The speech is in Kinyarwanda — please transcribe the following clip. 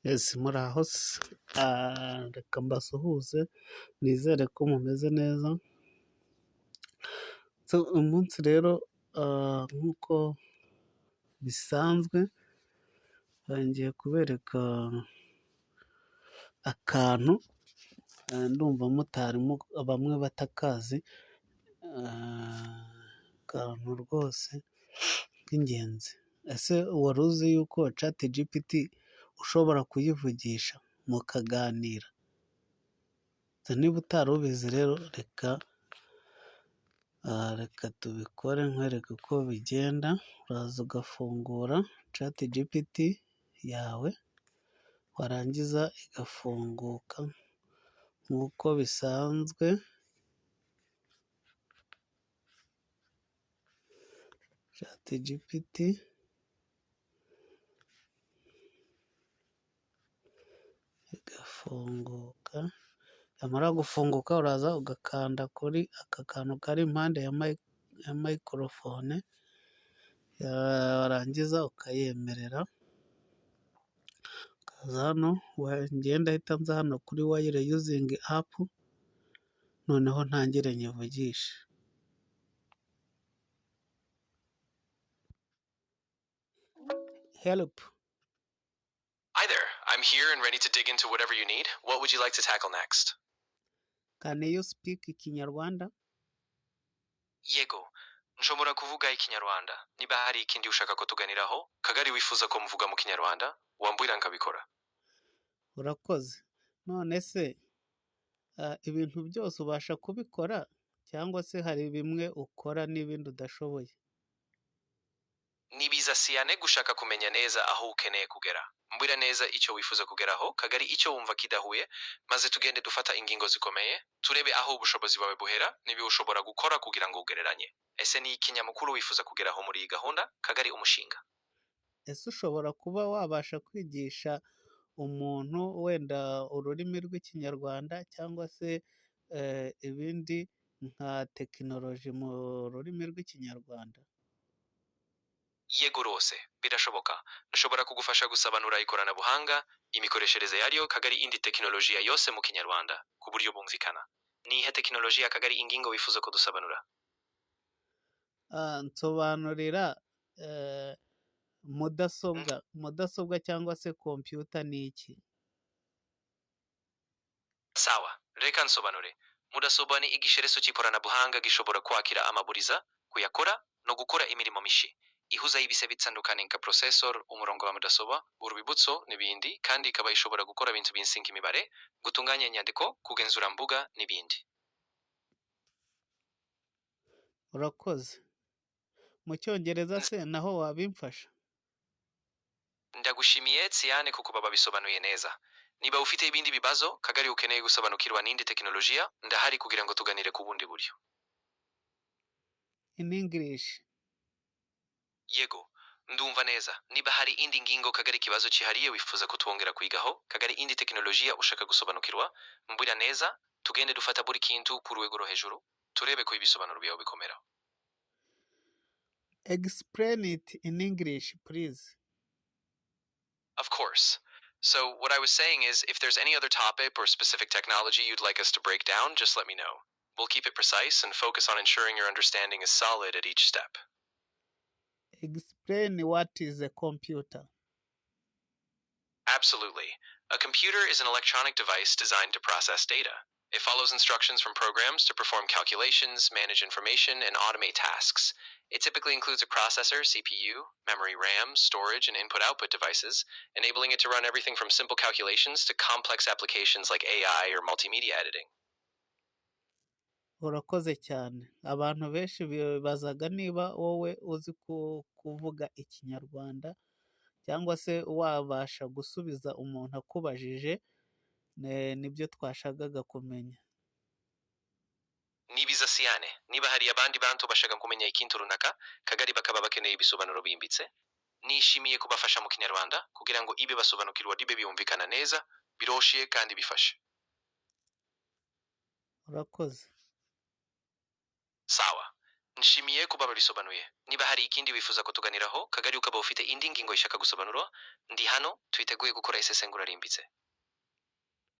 Yes, muraho se? Reka mbasuhuze nizere ko mumeze neza. So, uyu munsi rero nk'uko bisanzwe ngiye kubereka akantu, ndumva mutarimo bamwe batakazi, akantu rwose k'ingenzi. Ese wari uzi yuko ChatGPT ushobora kuyivugisha mukaganira? Niba utari ubizi rero reka tubikore nkwereke uko bigenda. Uraza ugafungura ChatGPT yawe, warangiza igafunguka nk'uko bisanzwe. ChatGPT igafunguka, yamara gufunguka uraza ugakanda kuri aka kantu kari impande ya microphone, warangiza ukayemerera, ukaza hano. Njyewe ndahita nza hano kuri while using app, noneho ntangire nyivugishe. Help. Hi there, I'm here and ready to dig into whatever you need. What would you like to tackle next? Can you speak Kinyarwanda? Yego, nshobora kuvuga Ikinyarwanda. Niba hari ikindi ushaka ko tuganiraho, Kagari wifuza ko muvuga mu Kinyarwanda, wambwira nkabikora. Urakoze. None se ibintu byose ubasha kubikora cyangwa se hari bimwe ukora n'ibindi udashoboye? Ni biza cyane gushaka kumenya neza aho ukeneye kugera. Mbwira neza icyo wifuza kugeraho, Kagari icyo wumva kidahuye, maze tugende dufata ingingo zikomeye, turebe aho ubushobozi bwawe buhera n'ibyo ushobora gukora kugira ngo ugereranye. Ese ni ikinyamukuru wifuza kugeraho muri iyi gahunda, Kagari umushinga? Ese ushobora kuba wabasha kwigisha umuntu wenda ururimi rw'Ikinyarwanda cyangwa se ibindi nka tekinoloji mu rurimi rw'Ikinyarwanda? Yego rwose, birashoboka. Nshobora kugufasha gusobanura ikoranabuhanga, imikoreshereze yaryo, Kagari indi tekinolojiya yose mu Kinyarwanda, ku buryo bumvikana. Ni iyihe tekinolojiya Kagari ingingo wifuza ko dusobanura? Nsobanurira mudasobwa cyangwa se kompiyuta ni iki? Sawa, reka nsobanure. Mudasobwa ni igikoresho cy'ikoranabuhanga gishobora kwakira amabwiriza, kuyakora, no gukora imirimo myinshi. Ihuza ibise bitandukanye nka processor, umurongo wa mudasobwa, urwibutso n'ibindi, kandi ikaba ishobora gukora ibintu byinshi nk'imibare, gutunganya inyandiko, kugenzura mbuga n'ibindi. Urakoze. Mu Cyongereza se naho wabimfasha? Ndagushimiye cyane kuko baba bisobanuye neza. Niba ufite ibindi bibazo, Kagari ukeneye gusobanukirwa n'indi tekinolojiya, ndahari kugira ngo tuganire ku bundi buryo. In English. Yego, ndumva neza. Niba hari indi ngingo Kagari ikibazo cyihariye wifuza ko twongera kwigaho, Kagari indi tekinolojiya ushaka gusobanukirwa, mbwira neza, tugende dufata buri kintu ku rwego rwo hejuru, turebe ko ibisobanuro byawe bikomera. Explain it in English, please. Of course. So, what I was saying is, if there's any other topic or specific technology you'd like us to break down, just let me know. We'll keep it precise and focus on ensuring your understanding is solid at each step. Explain what is a computer. Absolutely. A computer is an electronic device designed to process data. It follows instructions from programs to perform calculations, manage information, and automate tasks. It typically includes a processor, CPU, memory RAM, storage, and input output devices, enabling it to run everything from simple calculations to complex applications like AI or multimedia editing. Urakoze cyane. Abantu benshi bibazaga niba wowe uzi kuvuga Ikinyarwanda cyangwa se wabasha gusubiza umuntu akubajije, nibyo twashakaga kumenya. Ni biza cyane. Niba hari abandi bantu bashaka kumenya ikintu runaka, Kagari bakaba bakeneye ibisobanuro byimbitse, nishimiye kubafasha mu Kinyarwanda kugira ngo ibe basobanukirwa bibe byumvikana neza, biroshe kandi bifashe. Urakoze. Sawa. Nshimiye kuba babisobanuye. Niba hari ikindi wifuza ko tuganiraho, Kagari, ukaba ufite indi ngingo ishaka gusobanurwa, ndi hano, twiteguye gukora isesengura rimbitse.